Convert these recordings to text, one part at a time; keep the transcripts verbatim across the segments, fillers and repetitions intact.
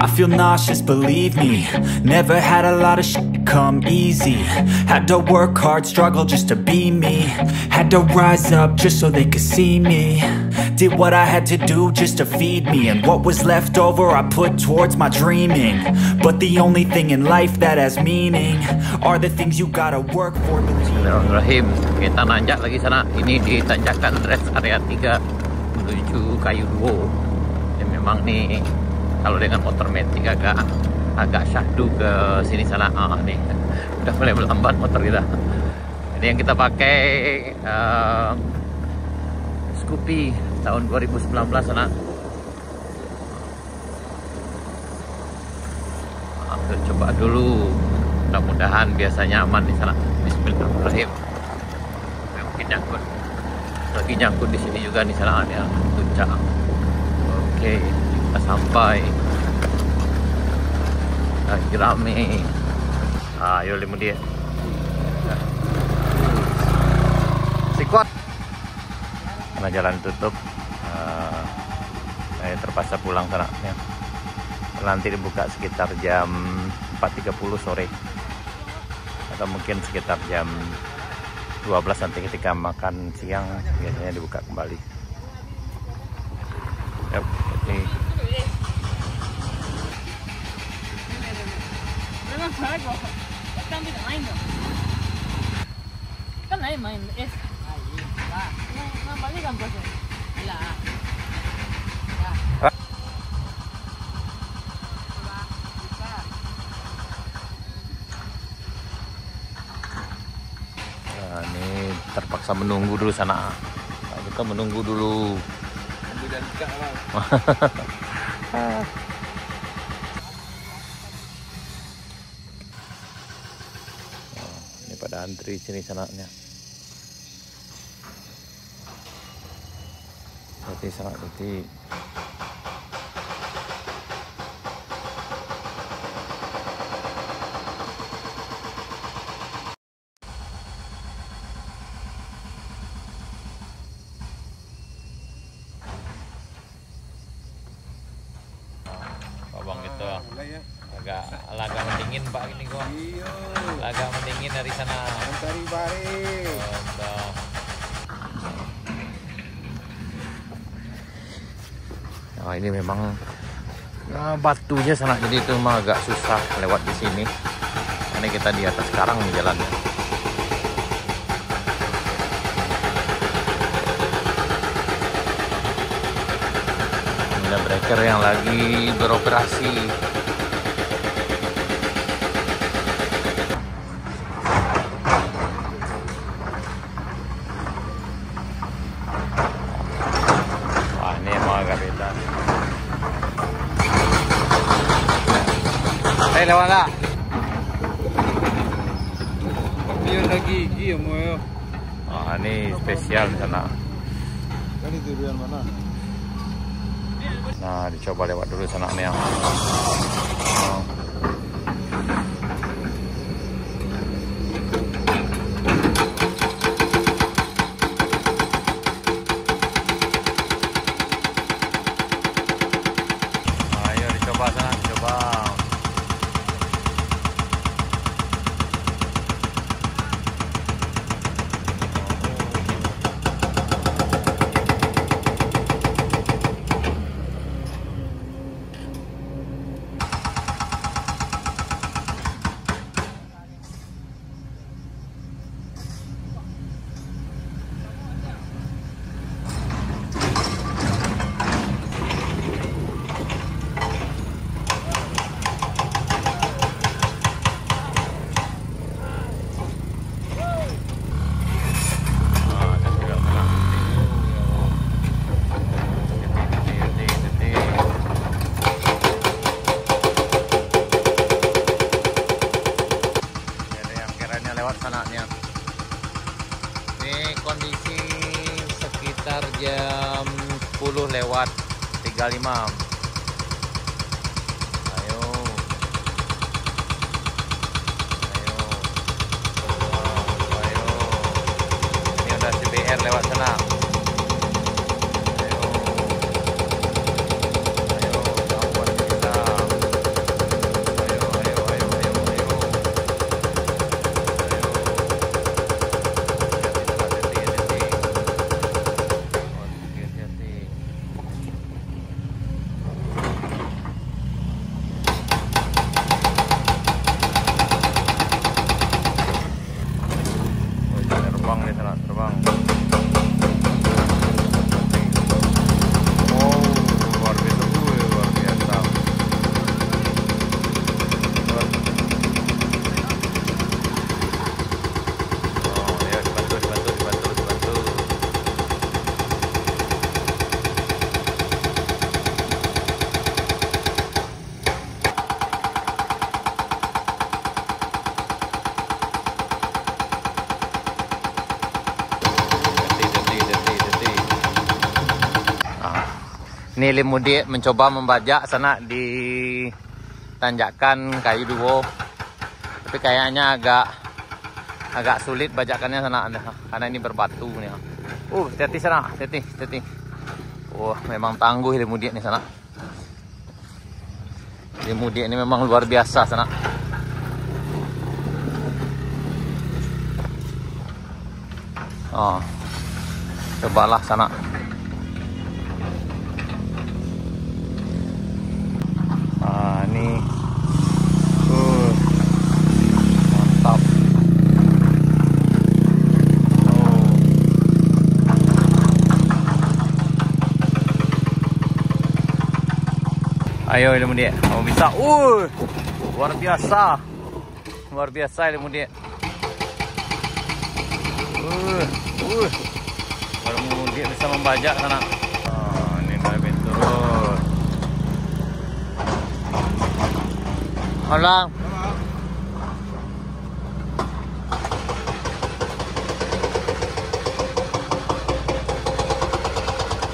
I feel nauseous, believe me. Never had a lot of shit come easy. Had to work hard, struggle just to be me. Had to rise up just so they could see me. Did what I had to do just to feed me. And what was left over, I put towards my dreaming. But the only thing in life that has meaning are the things you gotta work for. Bismillahirrahmanirrahim. Kita nanjak lagi sana. Ini di tanjakan rest area tiga menuju Kayu Duo. Ya, memang ni kalau dengan motor metik agak, agak syahdu ke sini sana. Ah, ni udah mulai melambat motor kita. Ini yang kita pakai, eh, Scoopy tahun dua ribu sembilan belas sana. Ah, kita coba dulu. Mudah-mudahan biasanya aman di sana. Bismillahirrahmanirrahim. Mungkin nyangkut. Lagi nyangkut di sini juga nih sana, ya, puncak. Oke, kita sampai. Lagi rame. Ayo, limun dia. Sikuat. Karena jalan tutup, eh, saya terpaksa pulang sana, ya. Nanti dibuka sekitar jam empat tiga puluh sore. Atau mungkin sekitar jam dua belas nanti ketika makan siang, biasanya dibuka kembali. Yap, oke. Kan lain main, eh. Nah, nah, balik kampus, eh. Alah. Nah, ini terpaksa menunggu dulu sana. Nah, kita menunggu dulu. Tunggu dan ikat, Bang. Nah, ini pada antri sini sanaknya. Berarti sangat berarti. Abang gitu. Ah, mulai ya. Agak, agak mendingin, Pak, gini kok. Iyo. Agak mendingin dari sana. Mencari bareh. Entah. Nah, ini memang, nah, batunya sana, jadi itu memang agak susah lewat di sini. Ini kita di atas karang nih jalannya. Ini ada breaker yang lagi beroperasi. Wah, ini emang agak beda. Eh, lewat tak? Tapi ada gigi ya, Moyo. Ah, ini spesial di sana. Kan itu durian mana? Nah, dicoba lewat dulu sana ni, ah. Ah. Ayo, dicoba sana, dicoba. Ada yang kiranya lewat sana nian. Ini kondisi sekitar jam sepuluh lewat tiga lima. Ayo. Ayo. Ayo. Ini ada C B R lewat sana. Ayo. Ayo, jangan buat kita. Ini Lim Mudiak mencoba membajak sanak di tanjakan kayu duo. Tapi kayaknya agak, agak sulit bajakannya sanak, karena ini berbatu nih. Uh, hati-hati sanak, hati-hati, hati-hati. Wah, memang tangguh Lim Mudiak nih sanak. Lim Mudiak ni memang luar biasa sanak. Oh, cobalah sanak. Ah, ni. Uh, mantap. Oh. Ayo, Lim Mudiak. Oh, bisa. Uh, luar biasa. Luar biasa Lim Mudiak. Uh, uh. Lim Mudiak bisa membajak sanak. Ah, ini dari pintu. Alang.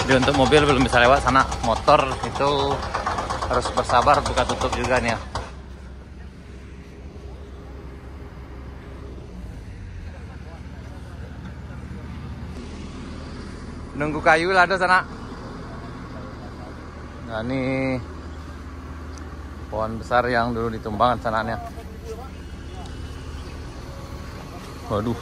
Jadi untuk mobil belum bisa lewat sanak, motor itu harus bersabar buka tutup juga nih ya. Nunggu kayu lah tu sanak. Nah, ni pohon besar yang dulu ditumbangkan sanaknya. Waduh.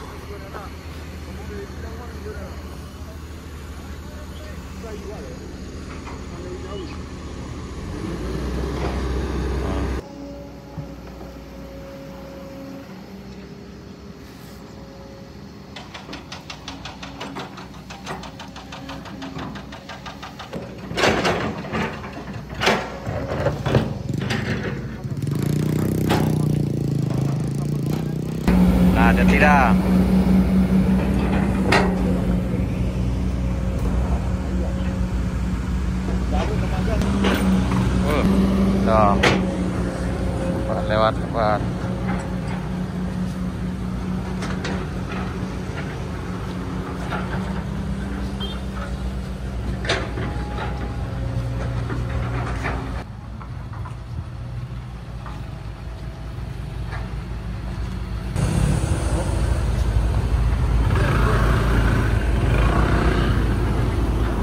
Nah, ada tidak? Oh, dah. Cepat lewat, cepat.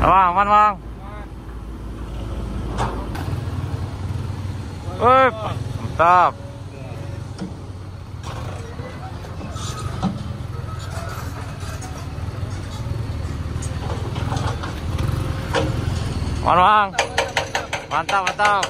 Bang, aman, Bang? Woi, mantap. Aman, Bang. Mantap, mantap.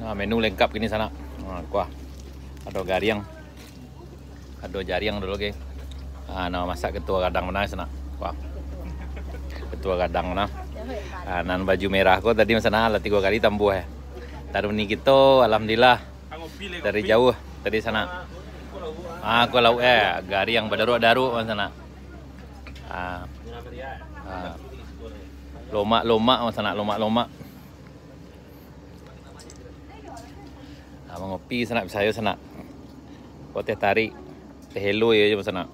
Nah, menu lengkap kini sanak. Nah, kuah. Ado gariang. Ado jariang dulu, oke. Ah, nah, masak ketua gadang mana sanak. Wah. Ketua gadang mana. Ah, nan baju merah ko tadi sanak lah tigo kali tambuah, eh. Taruni kito, alhamdulillah. Dari jauh tadi sanak. Ah, ko lauk, eh, gariang badaruak-daruak sanak. Ah. Ah. Lomak-lomak sanak, lomak-lomak. Ah, mangopi sanak, bisa yo sanak. Ko teh tarik, teh elo yo sanak.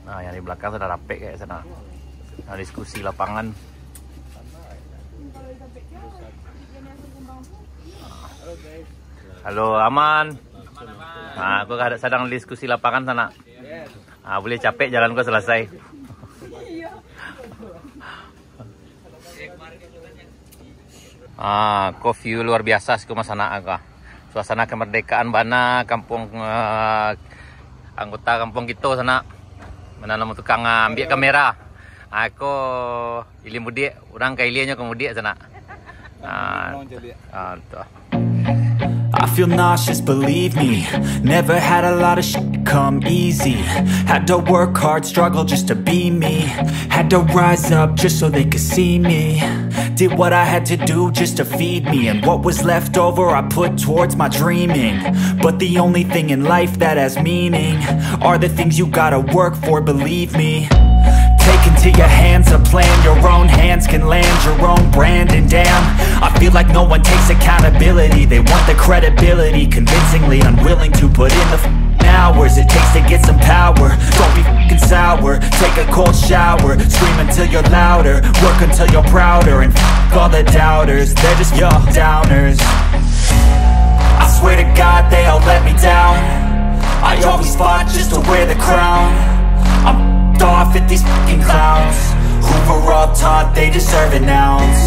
Nah, yang di belakang sudah rapek kayak sanak. Nah, diskusi lapangan. Halo, aman. Nah, aku kada sadang diskusi lapangan sanak. Ah, boleh capek jalan ko selesai. Ah, ko view luar biasa siko mas sanak ko. Suasana kemerdekaan bana kampung, eh, anggota kampung kito sanak. Mana namo tukang, ah, ambiak kamera. Ah, ko ilia mudiak, urang ka ilianyo ka mudiak sanak. Ah, ah, tu. I feel nauseous, believe me. Never had a lot of shit come easy. Had to work hard, struggle just to be me. Had to rise up just so they could see me. Did what I had to do just to feed me. And what was left over, I put towards my dreaming. But the only thing in life that has meaning are the things you gotta work for, believe me. Taking To your hands a plan, your own hands can land your own brand. And damn, I feel like no one takes accountability. They want the credibility, convincingly unwilling to put in the f- hours it takes to get some power. Don't be f***ing sour, take a cold shower, scream until you're louder, work until you're prouder, and f- all the doubters, they're just your downers. I swear to God they all let me down. I always fought just to wear the crown. I'm f***ed off at these f***ing clowns who were all taught they deserve an ounce.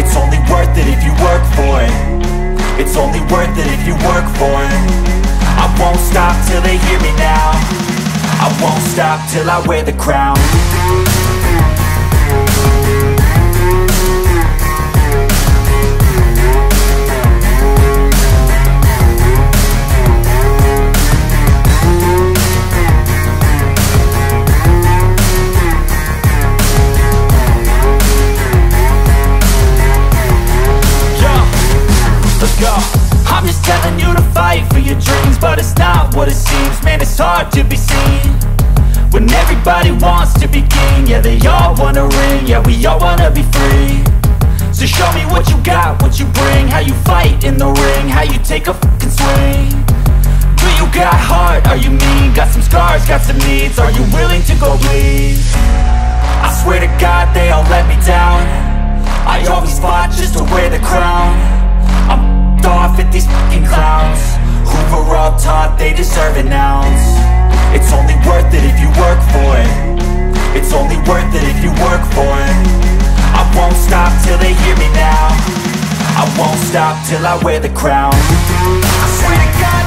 It's only worth it if you work for it. It's only worth it if you work for it. I won't stop till they hear me now. I won't stop till I wear the crown. Yeah, let's go. I'm just telling you to fight for your dreams, but it's not what it seems. Man, it's hard to be seen when everybody wants to be king. Yeah, they all wanna ring. Yeah, we all wanna be free. So show me what you got, what you bring, how you fight in the ring, how you take a fucking swing. Do you got heart? Are you mean? Got some scars, got some needs. Are you willing to go bleed? I swear to God they all let me down. I always fought just to wear the crown. I'm f***ed off at these f***ing clowns who were all taught they deserve an ounce. It's only worth it if you work for it. It's only worth it if you work for it. I won't stop till they hear me now. I won't stop till I wear the crown. I swear to God.